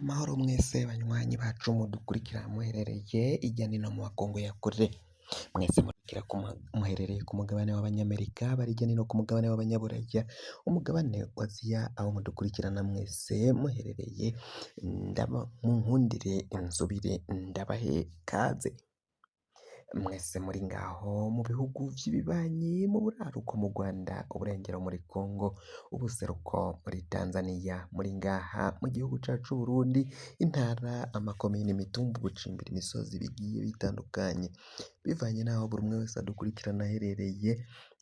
Amahoro mwese banywanyi bacu mudukurikira muherereye irya nino mu makungu ya kure, mwese murikira muherereye ku mugabane w'abanyamerika, bari hirya nino ku mugabane w'abanyaburaya, umugabane wa Aziya, aho mudukurikirana mwese muherereye, munkundire nsubire ndabahe kaze. Mwese muri ngaho mu bihugu vy'ibibanyi, mu buraruko mu Rwanda, uburengero muri Congo, ubuseruko muri Tanzania, muri ngaha mu gihugu cacu c'Uburundi, intara, amakomine, imitumba, ubucimbiri, imisozi bigiye bitandukanye, bivanye n'aho buri umwe wese adukurikirana aherereye,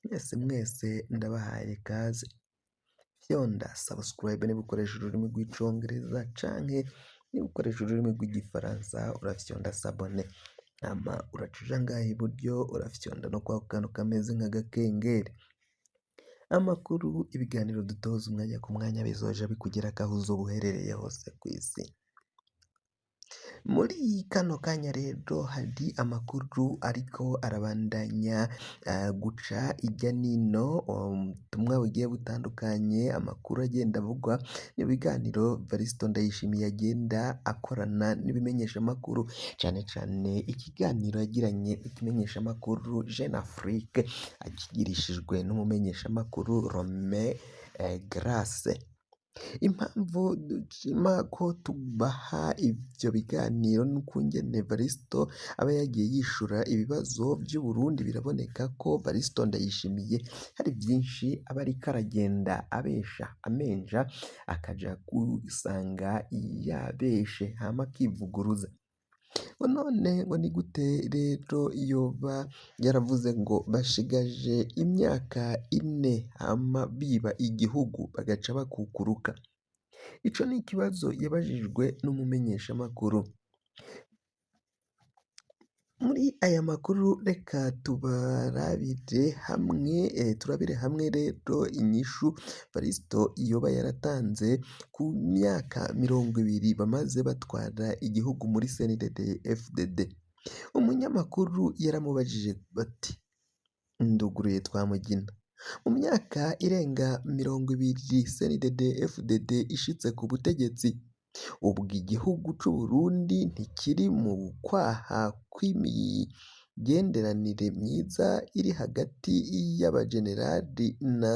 mwese mwese ndabahaye kaze. Fyonda subscribe niba ukoresha ururimi rw'icongereza canke niba ukoresha ururimi rw'igifaransa urafyonda s'abonner, hama uraca uja ngaha iburyo urafyonda no kwako kantu kameze nk'agakengeri. Amakuru, ibiganiro dutoza umwanya ku mwanya bizoja bikugerako aho uzoba uherereye hose kw'isi. Muri kano kanya rero hari amakuru ariko arabandanya guca irya nino, ubutumwa bugiye butandukanye, amakuru agenda avugwa n'ibiganiro Varisito Ndayishimiye agenda akorana n'ibimenyeshamakuru, cane cane ikiganiro yagiranye n'ikimenyeshamakuru Jeune Afrique, akigirishijwe n'umumenyeshamakuru Romain Grace. Impamvu dushima ko tubaha ivyo biganiro n'ukungene Varisito aba yagiye yishura ibibazo vy'Uburundi, biraboneka ko Varisito Ndayishimiye hari vyinshi aba ariko aragenda abesha amenja, akaja gusanga yabeshe hama akivuguruza. Ngo none ngo ni gute rero yoba yaravuze ngo bashigaje imyaka ine hama biba igihugu bagaca bakukuruka? Ico ni ikibazo yabajijwe n'umumenyeshamakuru. Muri aya makuru reka tubarabire hamwe, turabire hamwe rero inyishu Varisito yoba yaratanze ku myaka 20 bamaze batwara igihugu muri CNDD FDD. Umunyamakuru yaramubajije bati: nduguruye Twamugina, mu myaka irenga 20 CNDD FDD ishitse ku butegetsi, ubwo igihugu c'Uburundi ntikiri mu kwaha kw'imigenderanire myiza iri hagati y'abajenerali na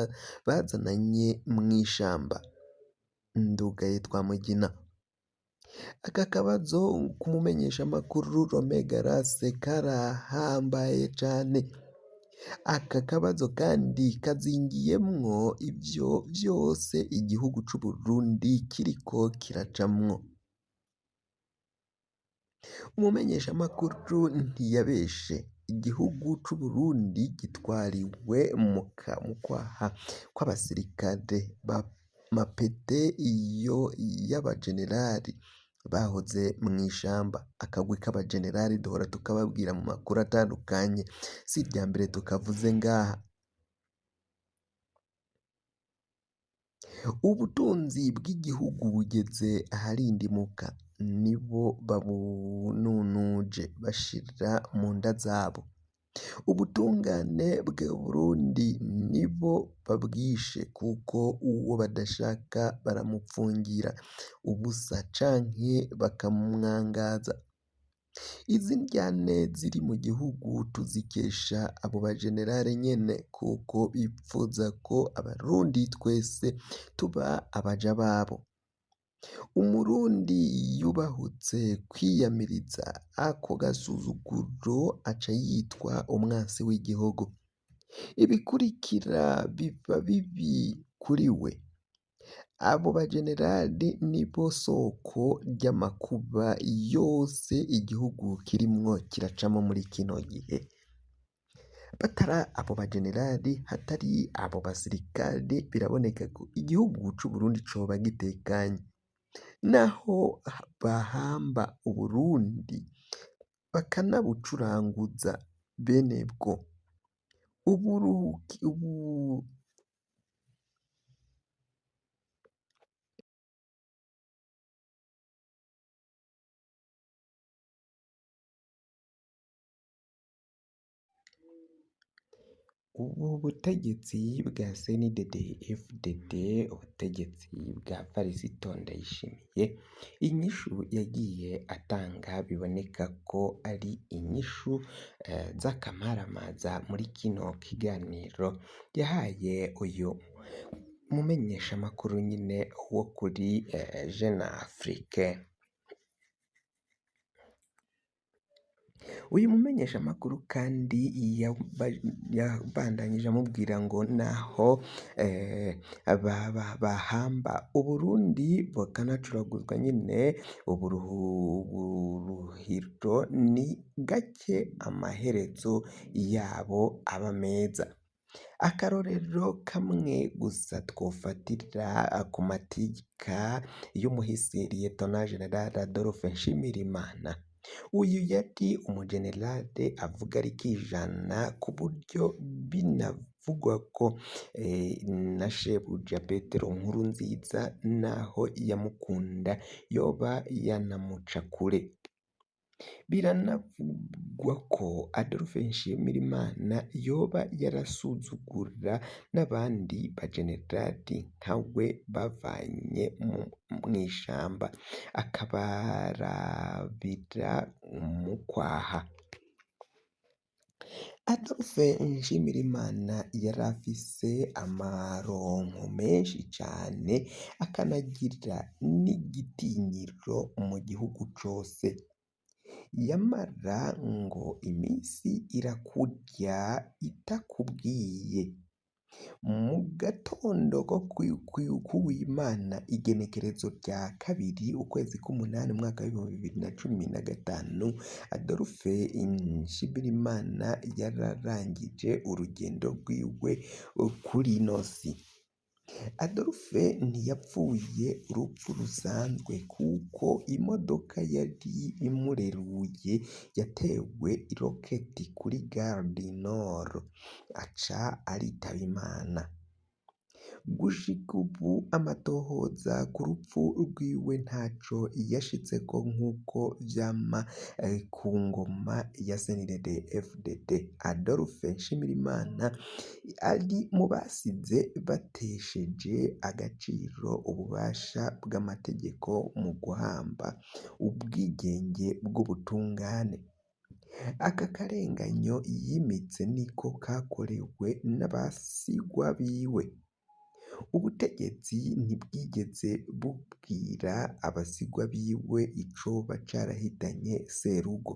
bazananye mw'ishamba? Ndugaye Twamugina. Aka kabazo k'umumenyeshamakuru Romain Grace karahambaye cane. Aka kabazo kandi kazingiyemwo ivyo vyose igihugu c'Uburundi kiriko kiracamwo. Umumenyeshamakuru ntiyabeshe, igihugu c'Uburundi gitwariwe mu kwaha kw'abasirikare b'amapete iyo y'abajenerali bahoze mw'ishamba. Akagwi k'abajenerali duhora tukababwira mu makuru atandukanye, si irya mbere tukavuze ngaha. Ubutunzi bw'igihugu bugeze aharindimuka, nibo babununuje bashira mu nda zabo. Ubutungane bw'Uburundi nibo babwishe, kuko uwo badashaka baramupfungira ubusa canke bakamwangaza. Izi ndyane ziri mu gihugu tuzikesha abo bajenerali nyene, kuko bipfuza ko abarundi twese tuba abaja babo. Umurundi yubahutse kwiyamiriza ako gasuzuguro aca yitwa umwansi w'igihugu. Ibikurikira biba bibi kuri we. Abo bajenerali nibo soko ry'amakuba yose igihugu kirimwo kiracamwo muri kino gihe. Batari abo bajenerali, hatari abo basirikare, biraboneka ko igihugu c'Uburundi coba gitekanye. Naho bahamba Uburundi bakanabucuranguza benebwo, Ubu butegetsi bwa CNDD-FDD, ubutegetsi bwa Varisito Ndayishimiye, inyishu yagiye atanga biboneka ko ari inyishu z'akamaramaza muri kino kiganiro yahaye uyu mumenyeshamakuru nyine wo kuri Jeune Afrique. Uyu mumenyeshamakuru kandi yabandanyije amubwira ngo naho bahamba Uburundi bukanacuraguzwa nyine uburuhiro ni gake amaherezo yabo aba meza. Akarorero kamwe gusa twofatira ku matika y'umuhisi Liyetona Jenerali Adolphe Nshimirimana. Uyu yari umujenerali avuga rikijana ku buryo binavugwa ko na shebuja Petero Nkurunziza naho yamukunda yoba yanamuca kure. Biranavugwa ko Adolphe Nshimirimana yoba yarasuzugura n'abandi bajenerali nkawe bavanye mw'ishamba akabarabira mu kwaha. Adolphe Nshimirimana yari afise amaronko menshi cane akanagira n'igitinyiro mu gihugu cose. Yamara ngo iminsi irakurya itakubwiye. Mu gatondo ko kuwimana igenekerezo rya kabiri ukwezi k'umunani umwaka w'2015 Adolphe Nshimirimana yararangije urugendo rwiwe kuri ino si. Adolphe ntiyapfuye urupfu rusanzwe kuko imodoka yari imureruye yatewe iroketi kuri Gare du Nord aca aritaba Imana. Gushika ubu amatohoza ku rupfu rwiwe ntaco yashitseko nk'uko vyama ku ngoma ya CNDD-FDD. Adolphe Nshimirimana ari mu basize batesheje agaciro ububasha bw'amategeko mu guhamba ubwigenge bw'ubutungane. Aka karenganyo yimitse niko kakorewe n'abasigwa biwe. Ubutegetsi ntibwigeze bubwira abasigwa biwe icoba carahitanye Serugo.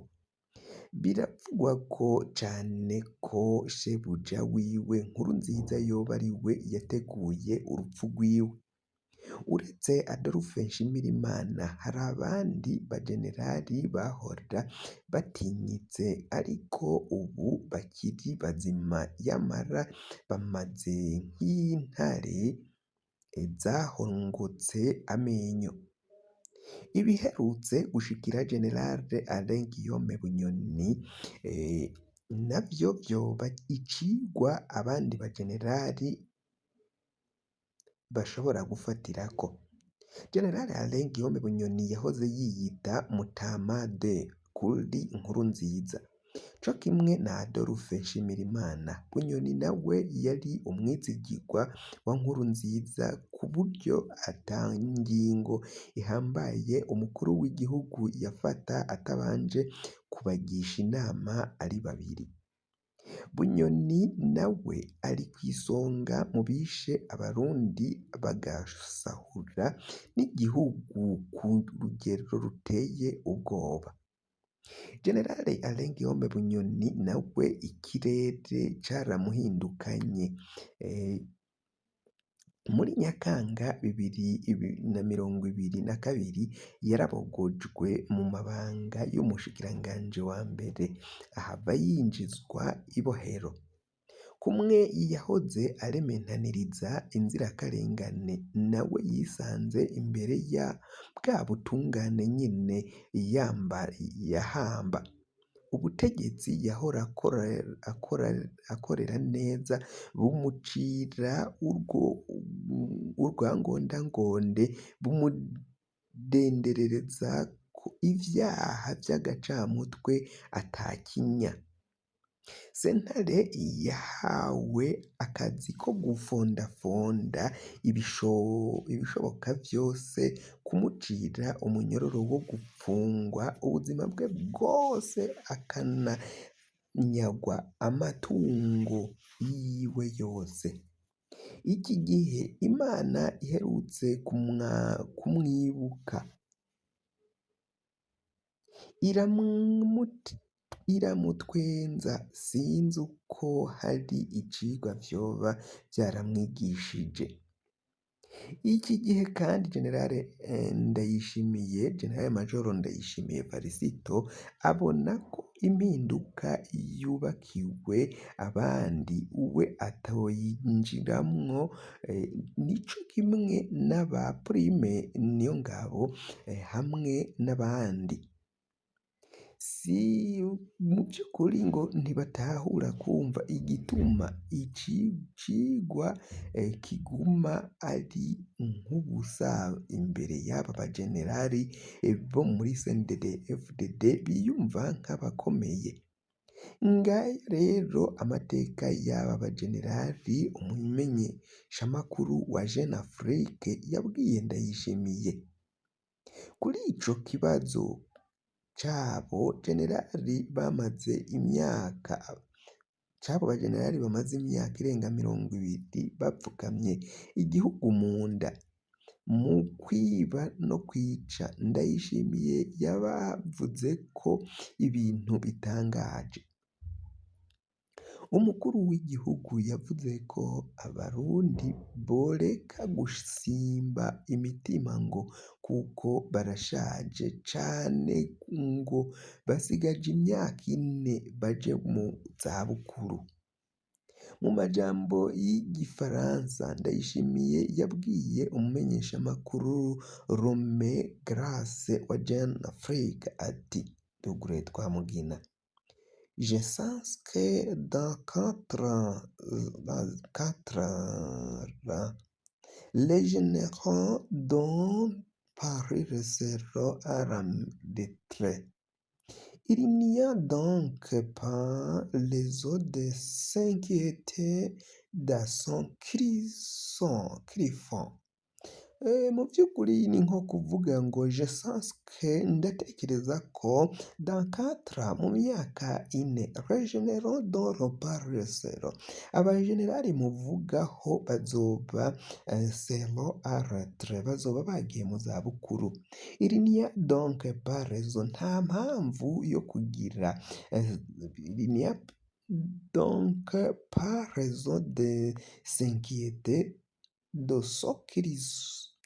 Biravugwa ko cane ko shebuja wiwe Nkurunziza yoba ariwe yateguye urupfu rwiwe. Uretse Adolphe Nshimirimana hari abandi bajenerali bahora batinyitse ariko ubu bakiri bazima yamara bamaze nk'intare zahongotse amenyo. Ibiherutse gushikira General Alain Guillaume Bunyoni navyo vyoba icigwa abandi bajenerali bashobora gufatirako. General Alain Guillaume Bunyoni yahoze yiyita Mutama de kuri Nkurunziza, co kimwe na Adolphe Nshimirimana. Bunyoni nawe yari umwizigirwa wa Nkurunziza ku buryo ata ngingo ihambaye umukuru w'igihugu yafata atabanje kubagisha inama ari babiri. Bunyoni nawe ari kw'isonga mu bishe abarundi bagasahura n'igihugu ku rugero ruteye ubwoba. General Alain Guillaume Bunyoni nawe ikirere caramuhindukanye. Muri Nyakanga 2022 yarabogojwe mu mabanga y'umushikiranganji wa mbere, ahava yinjizwa ibohero. Kumwe yahoze arementaniriza inzirakarengane, nawe yisanze imbere ya bwa butungane nyene yahamba. Ubutegetsi yahora akorera neza bumucira urwangondangonde, bumudenderereza ivyaha vy'agacamutwe atakinya. Sentare yahawe akazi ko gufondafonda ibishoboka vyose kumucira umunyororo wo gupfungwa ubuzima bwe bwose akananyagwa amatungo yiwe yose. Iki gihe Imana iherutse kumwibuka iramutwenza, sinzi uko hari icigwa vyoba vyaramwigishije. Iki gihe kandi General Ndayishimiye, General Major Ndayishimiye Varisito abona ko impinduka yubakiwe abandi we atoyinjiramwo, nico kimwe n'aba Prime Niyongabo hamwe n'abandi. Si mu by'ukuri ngo ntibatahura kumva igituma ici cigwa kiguma ari nk'ubusa imbere y'aba bajenerali bo muri CNDD FDD biyumva nk'abakomeye. Ngayo rero amateka y'aba bajenerali umumenyeshamakuru wa Jeune Afrique yabwiye Ndayishimiye. Kuri ico kibazo c'abo jenerali bamaze imyaka c'abo bajenerali bamaze imyaka irenga 20 bapfukamye igihugu mu nda mu kwiba no kwica, Ndayishimiye yabavuze ko ibintu bitangaje. Umukuru w'igihugu yavuze ko abarundi boreka gusimba imitima ngo kuko barashaje cane ngo basigaje imyaka 4 baje mu zabukuru. Mu majambo y'igifaransa Ndayishimiye yabwiye umumenyeshamakuru Rome Grace wa Jeune Afrique ati: "Ndugure Twamugina, je sens que dans 4 ans, les généraux dont parle seront à la retraite. Il n'y a donc pas raison de s'inquiéter de ce qu'ils font." Mu by'ukuri ni nko kuvuga ngo je sens que, ndatekereza ko, dans 4 ans, mu myaka 4, les généraux dont parle seront, abajenerali muvugaho bazoba seront à la retraite, bazoba bagiye mu zabukuru. Il n'y a donc pas raison, nta mpamvu yo kugira, il n'y a donc pas raison de s'inquiéter de ce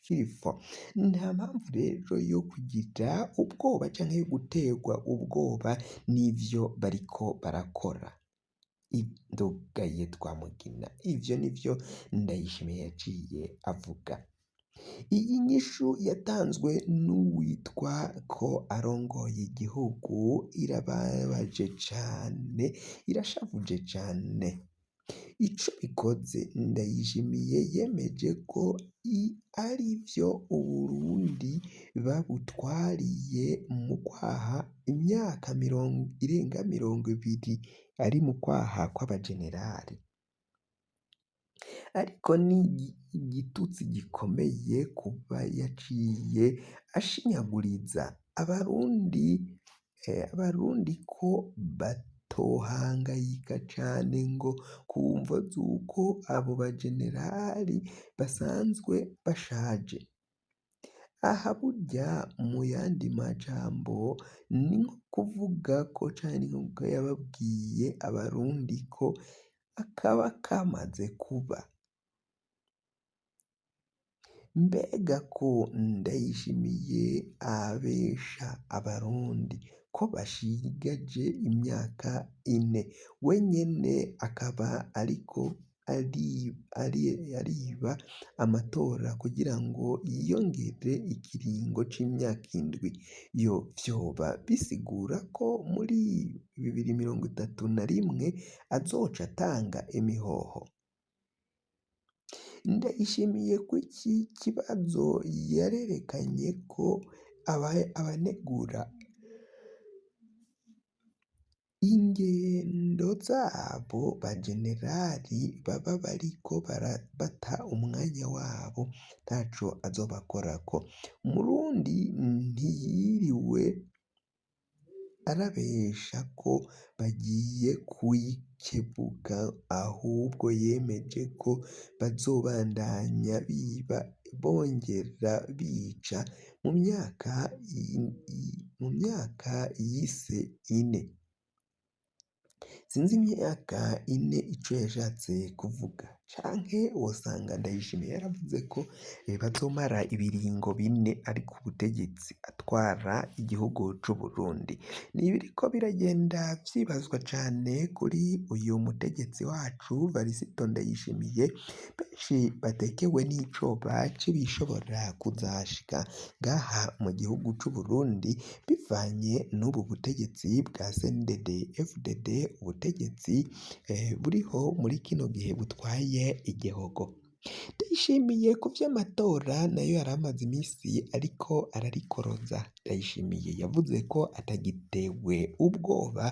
qu'ils font. Nta mpamvu rero yo kugira ubwoba canke yo guterwa ubwoba n'ivyo bariko barakora. Ndugaye Twamugina, ivyo nivyo Ndayishimiye yaciye avuga. Iyi nyishu yatanzwe n'uwitwa ko arongoye igihugu irababaje cane, irashavuje cane. Ico bikoze Ndayishimiye yemeje ko arivyo Uburundi babutwariye mu kwaha imyaka irenga 20 ari mu kwaha kw'abajenerali. Ariko ni igitutsi gikomeye kuba yaciye ashinyaguriza abarundi ko batohangayika cane ngo kumvo z'uko abo bajenerali basanzwe bashaje. Aha burya mu yandi majambo ni nko kuvuga ko canke ni nko yababwiye abarundi ko akaba kamaze kuba. Mbega ko Ndayishimiye abesha abarundi ko bashigaje imyaka 4, we nyene akaba ariko ariba amatora kugira ngo yiyongere ikiringo c'imyaka 7, yo vyoba bisigura ko muri 2031 azoca atanga imihoho. Ndayishimiye kw'iki kibazo yarerekanye ko abanegura Ingendo zabo bajenerali baba bariko barabata umwanya wabo ntaco azobakorako. Umurundi ntiyiriwe arabesha ko bagiye kwikebuka, ahubwo yemeje ko bazobandanya biba bongera bica mu myaka yise ine. Sinzi imyaka ine ico yashatse kuvuga, canke wosanga Ndayishimiye yaravuze ko bazomara ibiringo bine ari ku butegetsi atwara igihugu c'Uburundi. Ni ibiriko biragenda vyibazwa cane kuri uyu mutegetsi wacu Varisito Ndayishimiye, benshi batekewe n'icoba c'ibishobora kuzashika ngaha mu gihugu c'Uburundi bivanye n'ubu butegetsi bwa CNDD FDD, ubutegetsi buriho muri kino gihe butwaye igihugu. Ndayishimiye ku vy'amatora nayo yari amaze imisi ariko ararikoroza. Ndayishimiye yavuze ko atagitewe ubwoba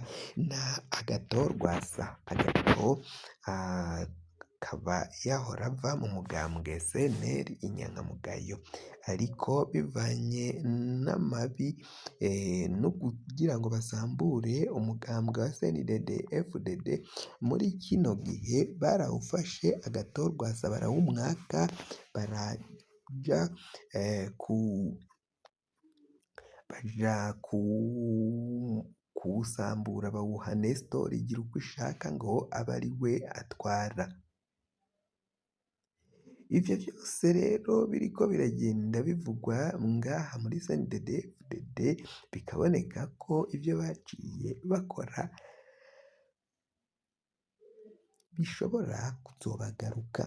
na Agathon-Rwasa. Agathon akaba yahora ava mu mugambwe CNL inyankamugayo, ariko bivanye n'amabi no kugira ngo basambure umugambwe wa CNDD FDD muri kino gihe barawufashe Agathon-Rwasa barawumwaka, baraja baja kuwusambura bawuha Nestor Girukwishaka ngo abe ari we atwara. Ivyo vyose rero biriko biragenda bivugwa ngaha muri CNDD FDD, bikaboneka ko ivyo baciye bakora bishobora kuzobagaruka.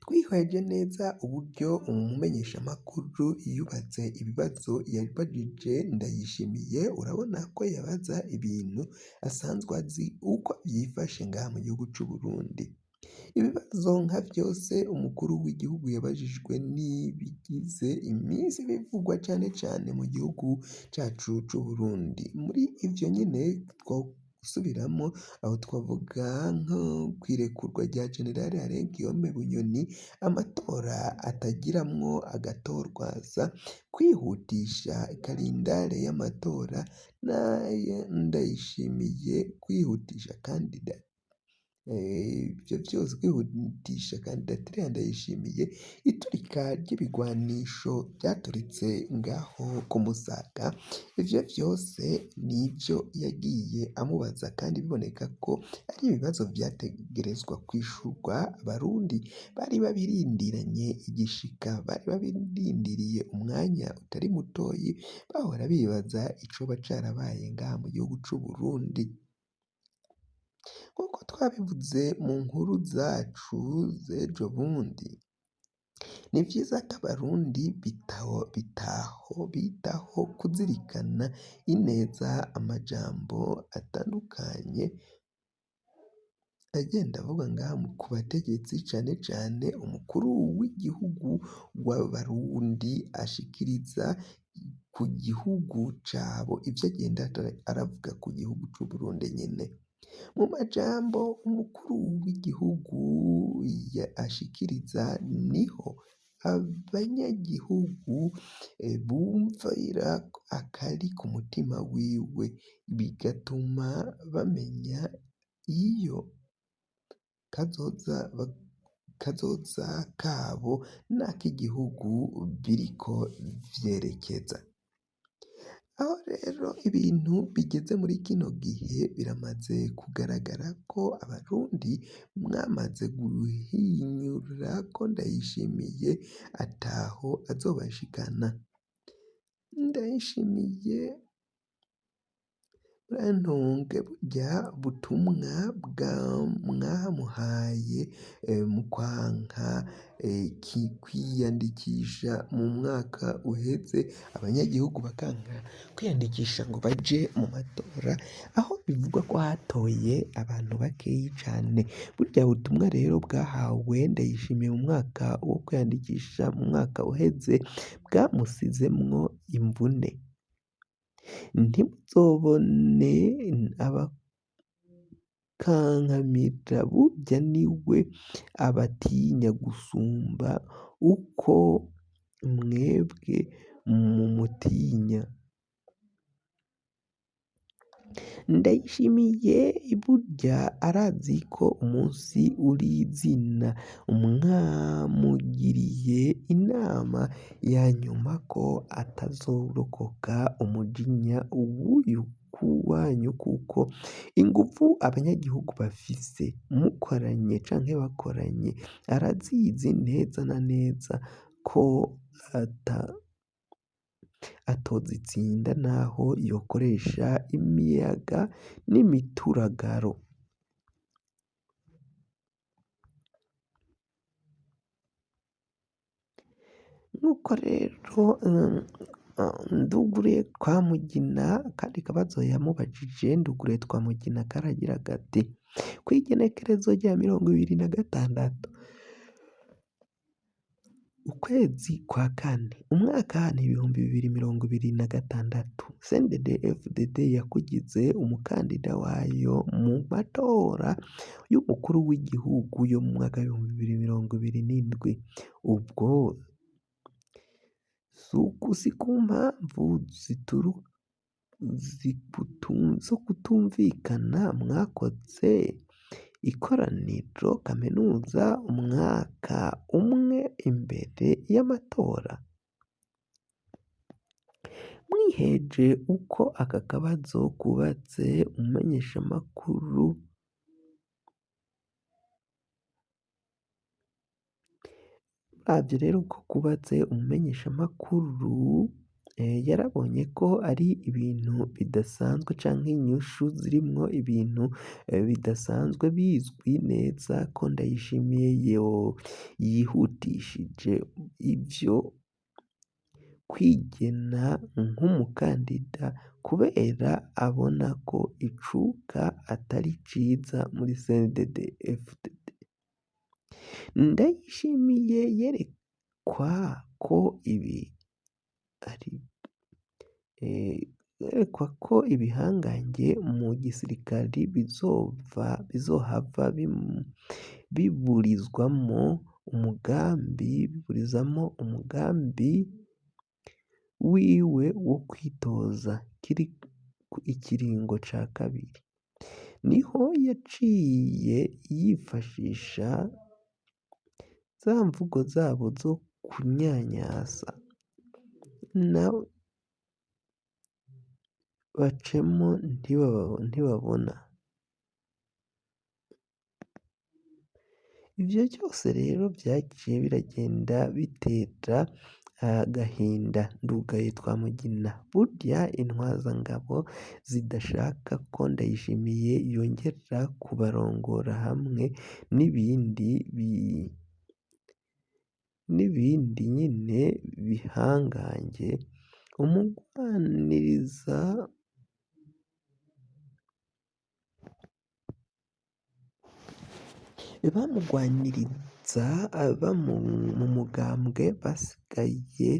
Twihweje neza uburyo umumenyeshamakuru yubatse ibibazo yabajije Ndayishimiye, urabona ko yabaza ibintu asanzwe azi uko vyifashe ngaha mu gihugu c'Uburundi. Ibibazo nka vyose umukuru w'igihugu yabajijwe n'ibigize iminsi bivugwa cane cane mu gihugu cacu c'Uburundi. Muri ivyo nyene twosubiramwo, aho twavuga nko kw'irekurwa rya General Alain Guillaume Bunyoni, amatora atagiramwo Agathon-Rwasa, kwihutisha kalendari y'amatora n'aya Ndayishimiye, kwihutisha kandida ivyo vyose kwihutisha kandidatire ya Ndayishimiye, iturika ry'ibigwanisho vyaturitse ngaho ku Musaga, ivyo vyose nivyo yagiye amubaza kandi biboneka ko ari ibibazo vyategerezwa kwishurwa, abarundi bari babirindiranye igishika, bari babirindiriye umwanya utari mutoyi, bahora bibaza icoba carabaye ngaha mu gihugu c'Uburundi. Nk'uko twabivuze mu nkuru zacu z'ejo bundi, ni vyiza ko abarundi bitaho kuzirikana ineza amajambo atandukanye agenda avuga ngaha ku bategetsi, cane cane umukuru w'igihugu w'abarundi ashikiriza ku gihugu cabo ivyo agenda aravuga ku gihugu c'Uburundi nyene. Mu majambo umukuru w'igihugu ashikiriza niho abanyagihugu bumvira akari ku mutima wiwe, bigatuma bamenya iyo kazoza kabo n'ak'igihugu biriko vyerekeza. Aho rero ibintu bigeze muri kino gihe biramaze kugaragara ko abarundi mwamaze guhinyura ko Ndayishimiye ataho azobashikana. Ndayishimiye murantunge burya butumwa mwamuhaye mu kwanka kwiyandikisha mu mwaka uheze, abanyagihugu bakanka kwiyandikisha ngo baje mu matora, aho bivugwa ko hatoye abantu bakeyi cane. Burya butumwa rero bwahawe Ndayishimiye mu mwaka wo kwiyandikisha mu mwaka uheze bwamusizemwo imvune. Ntimuzobone abakankamira, burya niwe abatinya gusumba uko mwebwe mumutinya. Ndayishimiye burya arazi ko umunsi uri izina, mwamugiriye inama ya nyuma ko atazorokoka umujinya w'uyu wanyu, kuko inguvu abanyagihugu bafise mukoranye canke bakoranye arazizi neza na neza ko atozitsinda naho yokoresha imiyaga n'imituragaro. Nuko rero Ndugure Twamugina akandi kabazo yamubajije, Ndugure Twamugina karagira gati: kw'igenekerezo rya 26 ukwezi kwa kane umwaka 2026, CNDD-FDD yakugize umukandida wayo mu matora y'umukuru w'igihugu yo mu mwaka 2027. Ubwo si ku mpamvu zo kutumvikana mwakoze ikoraniro kaminuza umwaka umwe imbere y'amatora? Mwiheje uko aka kabazo kubatse, umumenyeshamakuru uravye rero uko kubatse, umumenyeshamakuru yarabonye ko ari ibintu bidasanzwe canke inyishu zirimwo ibintu bidasanzwe, bizwi neza ko Ndayishimiye yihutishije ivyo kwigena nk'umukandida kubera abona ko icuka atari ciza muri CNDD-FDD. Ndayishimiye yerekwa ko ibi ari yerekwa ko ibihangange mu gisirikari bizohava biburizwamwo umugambi wiwe wo kwitoza ikiringo ca kabiri. Niho yaciye yifashisha za mvugo zabo zo kunyanyasa, bacemwo ntibabona. Ivyo vyose rero vyaciye biragenda bitera agahinda Ndugaye Twamugina. Burya intwazangabo zidashaka ko Ndayishimiye yongera kubarongora hamwe n'ibindi nyene bihangange, umugwaniriza bamugwaniriza mu mugambwe basigaye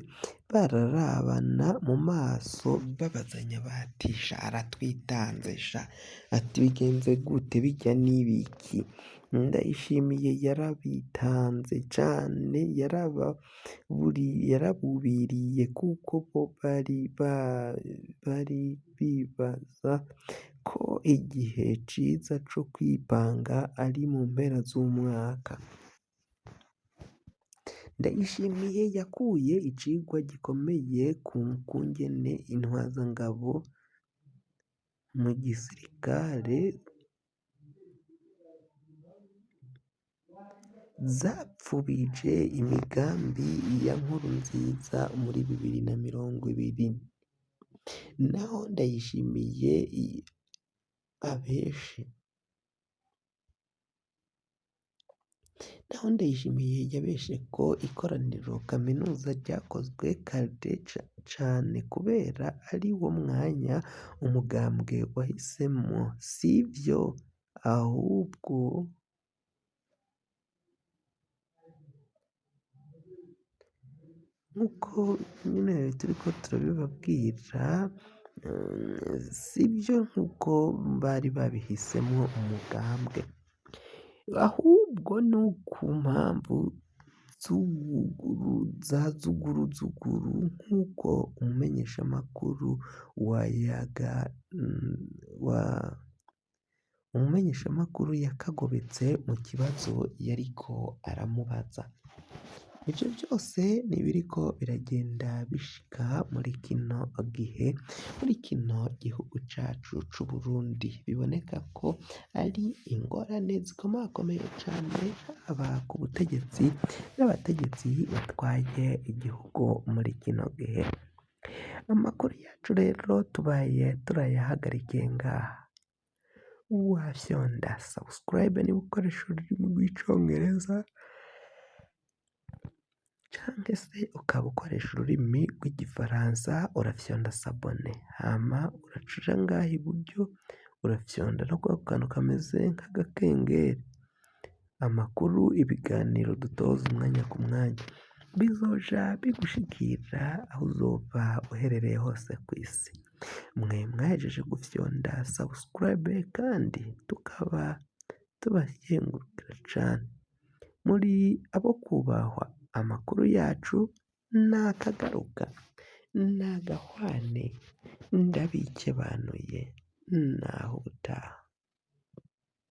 bararabana mu maso babazanya bati: sha aratwitanze sha, ati bigenze gute, birya n'ibiki? Ndayishimiye yarabitanze cane, yarabubiriye kuko bo bari bibaza ko igihe ciza co kwipanga ari mu mpera z'umwaka. Ndayishimiye yakuye icigwa gikomeye ku kungene intwazangabo mu gisirikare zapfubije imigambi ya Nkurunziza muri 2020. Naho Ndayishimiye abeshe, naho Ndayishimiye yabeshe ko ikoraniro kaminuza ryakozwe kare cane kubera ari wo mwanya umugambwe wahisemwo, sivyo ahubwo nkuko nyene turiko turabibabwira, Sibyo nk'uko bari babihisemwo umugambwe, ahubwo ni ku mpamvu za zuguruzuguru nk'uko umumenyeshamakuru wa Yaga wa umumenyeshamakuru yakagobetse mu kibazo yariko aramubaza. Ivyo vyose ni ibiriko biragenda bishika muri kino gihe, muri kino gihugu cacu c'Uburundi, biboneka ko ari ingorane zikomakomeye cane haba ku butegetsi n'abategetsi batwaye igihugu muri kino gihe. Amakuru yacu rero tubaye turayahagarikiye ngaha. Wafyonda subscribe niba ukoresha ururimi rw'icongereza canke se ukaba ukoresha ururimi rw'igifaransa, urafyonda s'abonner, hama uraca uja ngaha iburyo urafyonda no kwako kantu kameze nk'agakengeri. Amakuru, ibiganiro dutoza umwanya ku mwanya bizoja bigushikira aho uzoba uherereye hose kw'isi. Mwe mwahejeje gufyonda subscribe kandi tukaba tubakengurukira cane, muri abo kubahwa. Amakuru yacu nakagaruka, nagahwane, ndabikebanuye, naho ubutaha.